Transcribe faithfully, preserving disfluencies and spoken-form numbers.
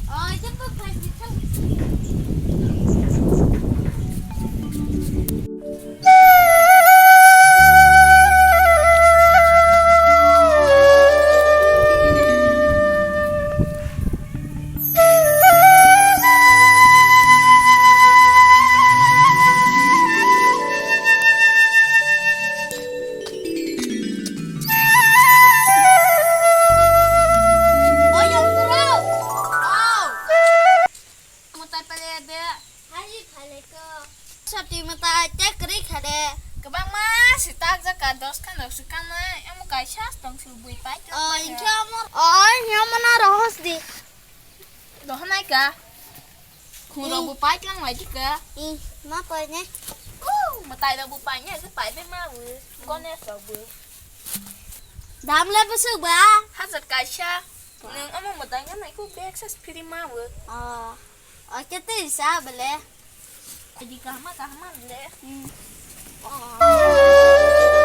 Oh, jeppo phai di thang. Oyong bro. Oh. Mutai pale de. Hai khale ko. Sati mutai te kri khade. Kwbangma si tak jaka dos khan rok si kanai. Amo kaisa tong si bui pai. Oh, inkhe amo. Oh, inkhe amo na rohos di. Rohonai ka. Khuro bu pai tlang lai di ka. Ih, ma pai ne. Uh, mutai rok bu pai ne, pai be ma bu. Gone rok bu. Dam le busuk ba? Hajar kaisa. Nwng omo mwtai nai kuk bag sa free ma bo. Oh. Oke tei sa bele. Adi kahma kahma le. Hmm. Oh.